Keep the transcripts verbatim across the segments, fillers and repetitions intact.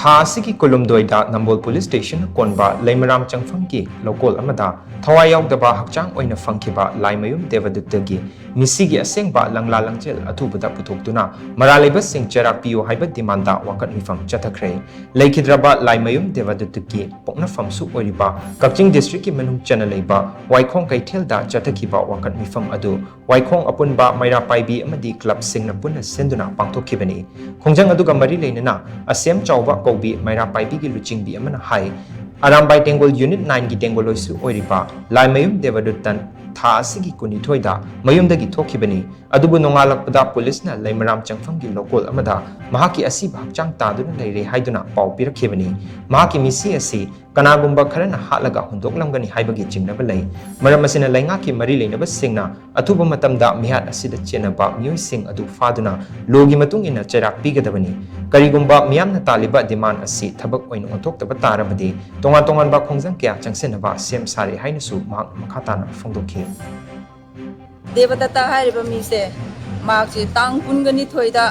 ꯊꯥ ꯑꯁꯤꯒꯤ ꯀꯨꯟꯍꯨꯝꯗꯣꯏꯗ ꯅꯝꯕꯣꯜ police station ꯀꯣꯟꯕ ꯂꯩꯃꯔꯥꯝ ꯆꯪꯐꯝꯒꯤ ꯂꯧꯀꯣꯜ ꯑꯃꯗ ꯊꯋꯥꯏ ꯌꯥꯎꯗꯕ ꯍꯛꯆꯥꯡ ꯑꯣꯏꯅ ꯐꯪꯈꯤꯕ ꯂꯥꯏꯃꯌꯨꯝ ꯗꯦꯕꯗꯨꯠꯇꯒꯤ ꯃꯤꯁꯤꯒꯤ ꯑꯁꯦꯡꯕ ꯂꯪꯂꯥ ꯂꯪꯆꯦꯜ ꯑꯊꯨꯕꯗ ꯄꯨꯊꯣꯛꯇꯨꯅ ꯃꯔꯥꯜ ꯂꯩꯕꯁꯤꯡ ꯆꯩꯔꯥꯛ ꯄꯤꯌꯨ ꯍꯥꯏꯕ ꯗꯤꯃꯥꯟꯗ ꯋꯥꯀꯠ ꯃꯤꯐꯝ ꯆꯠꯊꯈ꯭ꯔꯦ꯫ ꯂꯩꯈꯤꯗ꯭ꯔꯕ ꯂꯥꯏꯃꯌꯨꯝ ꯗꯦꯕꯗꯨꯠꯇꯒꯤ ꯄꯣꯛꯅꯐꯝꯁꯨ ꯑꯣꯏꯔꯤꯕ ꯀꯛꯆꯤꯡ ꯗꯤꯁꯇ꯭ꯔꯤꯛꯀꯤ ꯃꯅꯨꯡ ꯆꯟꯅ ꯂꯩꯕ ꯋꯥꯏꯈꯣꯡ ꯀꯩꯊꯦꯜꯗ ꯆꯠꯊꯈꯤꯕ ꯋꯥꯀꯠ ꯃꯤꯐꯝ ꯑꯗꯨ ꯋꯥꯏꯈꯣꯡ ꯑꯄꯨꯟꯕ ꯃꯩꯔꯥ ꯄꯥꯏꯕꯤ ꯑꯃꯗꯤ ꯀ꯭ꯂꯕꯁꯤꯡꯅ ꯄꯨꯟꯅ ꯁꯤꯟꯗꯨꯅ ꯄꯥꯡꯊꯣꯛꯈꯤꯕꯅꯤ꯫ ꯈꯣꯡꯖꯪ ꯑꯗꯨꯒ ꯃꯔꯤ ꯂꯩꯅꯅ ꯑꯁꯦꯝ ꯆꯥꯎꯕ ꯀꯧꯕꯤ ꯃꯩꯔꯥ ꯄꯥꯏꯕꯤꯒꯤ ꯂꯨꯆꯤꯡꯕꯤ ꯑꯃꯅ ꯍꯥꯏ, ꯑꯔꯥꯝꯕꯥꯏ ꯇꯦꯡꯒꯣꯜ ꯌꯨꯅꯤꯠ ꯅꯥꯏꯟꯒꯤ ꯇꯦꯡꯒꯣꯜꯂꯣꯏꯁꯨ ꯑꯣꯏꯔꯤꯕ ꯂꯥꯏꯃꯌꯨꯝ ꯗꯦꯕꯗꯨꯠꯇꯟ ꯊꯥ ꯑꯁꯤꯒꯤ ꯀꯨꯟꯅꯤꯊꯣꯏꯗ ꯃꯌꯨꯝꯗꯒꯤ ꯊꯣꯛꯈꯤꯕꯅꯤ꯫ ꯑꯗꯨꯕꯨ ꯅꯣꯡꯉꯥꯜꯂꯛꯄꯗ ꯄꯨꯂꯤꯁꯅ ꯂꯩꯃꯔꯥꯝ ꯆꯪꯐꯝꯒꯤ ꯂꯧꯀꯣꯜ ꯑꯃꯗ ꯃꯍꯥꯛꯀꯤ ꯑꯁꯤꯕ ꯍꯛꯆꯥꯡ ꯇꯥꯗꯨꯅ ꯂꯩꯔꯦ ꯍꯥꯏꯗꯨꯅ ꯄꯥꯎ ꯄꯤꯔꯛꯈꯤꯕꯅꯤ꯫ ꯃꯍꯥꯛꯀꯤ ꯃꯤꯁꯤ ꯑꯁꯤ ꯀꯅꯥꯒꯨꯝꯕ ꯈꯔꯅ ꯍꯥꯠꯂꯒ ꯍꯨꯟꯗꯣꯛꯂꯝꯒꯅꯤ ꯍꯥꯏꯕꯒꯤ ꯆꯤꯡꯅꯕ ꯂꯩ꯫ ꯃꯔꯝ ꯑꯁꯤꯅ ꯂꯩꯉꯥꯛꯀꯤ ꯃꯔꯤ ꯂꯩꯅꯕꯁꯤꯡꯅ ꯑꯊꯨꯕ ꯃꯇꯝꯗ ꯃꯤꯍꯥꯠ ꯑꯁꯤꯗ ꯆꯦꯟꯅꯕ ꯃꯤꯑꯣꯏꯁꯤꯡ ꯑꯗꯨ ꯐꯥꯗꯨꯅ ꯂꯣꯒꯤ ꯃꯇꯨꯡ ꯏꯟꯅ ꯆꯩꯔꯥꯛ ꯄꯤꯒꯗꯕꯅꯤ꯫ ꯀꯔꯤꯒꯨꯝꯕ ꯃꯤꯌꯥꯝꯅ ꯇꯥꯜꯂꯤꯕ ꯗꯤꯃꯥꯟ ꯑꯁꯤ ꯊꯕꯛ ꯑꯣꯏꯅ ꯑꯣꯟꯊꯣꯛꯇꯕ ꯇꯥꯔꯕꯗꯤ ꯇꯣꯉꯥꯟ ꯇꯣꯉꯥꯟꯕ ꯈꯣꯡꯖꯪ ꯀꯌꯥ ꯆꯪꯁꯤꯟꯅꯕ ꯁꯦꯝ ꯁꯥꯔꯦ ꯍꯥꯏꯅꯁꯨ ꯃꯍꯥꯛꯅ ꯃꯈꯥ ꯇꯥꯅ ꯐꯣꯡꯗꯣꯛꯈꯤ꯫ ꯗꯦꯕꯗꯠꯇ ꯍꯥꯏꯔꯤꯕ ꯃꯤꯁꯦ ꯃꯍꯥꯛꯁꯦ ꯇꯥꯡ ꯀꯨꯟꯒ ꯅꯤꯊꯣꯏꯗ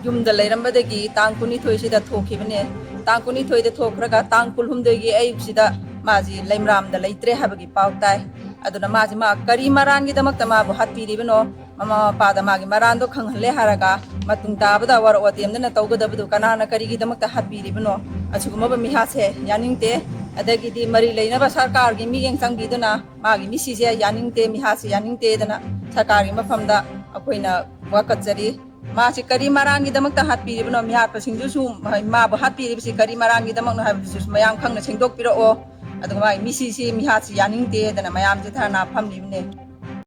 ꯌꯨꯝꯗ ꯂꯩꯔꯝꯕꯗꯒꯤ ꯇꯥꯡ ꯀꯨꯟꯅꯤꯊꯣꯏꯁꯤꯗ ꯊꯣꯛꯈꯤꯕꯅꯦ꯫ ꯇꯥꯡ ꯀꯨꯟꯅꯤꯊꯣꯏꯗ ꯊꯣꯛꯈ꯭ꯔꯒ ꯇꯥꯡ ꯀꯨꯟꯍꯨꯝꯗꯣꯏꯒꯤ ꯑꯌꯨꯛꯁꯤꯗ ꯃꯥꯁꯤ ꯂꯩꯃꯔꯥꯝꯗ ꯂꯩꯇ꯭ꯔꯦ ꯍꯥꯏꯕꯒꯤ ꯄꯥꯎ ꯇꯥꯏ꯫ ꯑꯗꯨꯅ ꯃꯥꯁꯤ ꯃꯥ ꯀꯔꯤ ꯃꯔꯥꯟꯒꯤꯗꯃꯛꯇ ꯃꯥꯕꯨ ꯍꯥꯠꯄꯤꯔꯤꯕꯅꯣ? ꯃꯃꯥ ꯃꯄꯥꯗ ꯃꯥꯒꯤ ꯃꯔꯥꯟꯗꯣ ꯈꯪꯍꯜꯂꯦ ꯍꯥꯏꯔꯒ ꯃꯇꯨꯡ ꯇꯥꯕꯗ ꯋꯥꯔꯣꯛ ꯋꯥꯇꯦꯝꯗꯅ ꯇꯧꯒꯗꯕꯗꯨ ꯀꯅꯥꯅ ꯀꯔꯤꯒꯤꯗꯃꯛꯇ ꯍꯥꯠꯄꯤꯔꯤꯕꯅꯣ? ꯑꯁꯤꯒꯨꯝꯂꯕ ꯃꯤꯍꯥꯠꯁꯦ ꯌꯥꯅꯤꯡꯗꯦ꯫ ꯑꯗꯒꯤꯗꯤ ꯃꯔꯤ ꯂꯩꯅꯕ ꯁꯔꯀꯥꯔꯒꯤ ꯃꯤꯠꯌꯦꯡ ꯆꯪꯕꯤꯗꯨꯅ ꯃꯥꯒꯤ ꯃꯤꯁꯤꯁꯦ ꯌꯥꯅꯤꯡꯗꯦ, ꯃꯤꯍꯥꯠꯁꯦ ꯌꯥꯅꯤꯡꯗꯦꯗꯅ ꯁꯔꯀꯥꯔꯒꯤ ꯃꯐꯝꯗ ꯑꯩꯈꯣꯏꯅ ꯋꯥꯀꯠꯆꯔꯤ꯫ ꯃꯥꯁꯤ ꯀꯔꯤ ꯃꯔꯥꯟꯒꯤꯗꯃꯛꯇ ꯍꯥꯠꯄꯤꯔꯤꯕꯅꯣ? ꯃꯤꯍꯥꯠꯄꯁꯤꯡꯗꯨꯁꯨ ꯃꯥꯕꯨ ꯍꯥꯠꯄꯤꯔꯤꯕꯁꯤ ꯀꯔꯤ ꯃꯔꯥꯟꯒꯤꯗꯃꯛꯅꯣ ꯍꯥꯏꯕꯗꯨꯁꯨ ꯃꯌꯥꯝ ꯈꯪꯅ ꯁꯦꯡꯗꯣꯛꯄꯤꯔꯛꯑꯣ꯫ ꯑꯗꯨꯒ ꯃꯥꯒꯤ ꯃꯤꯁꯤꯁꯤ, ꯃꯤꯍꯥꯠꯁꯤ ꯌꯥꯅꯤꯡꯗꯦꯗꯅ ꯃꯌꯥꯝꯁꯦ ꯙꯔꯅꯥ ꯐꯝꯂꯤꯕꯅꯦ꯫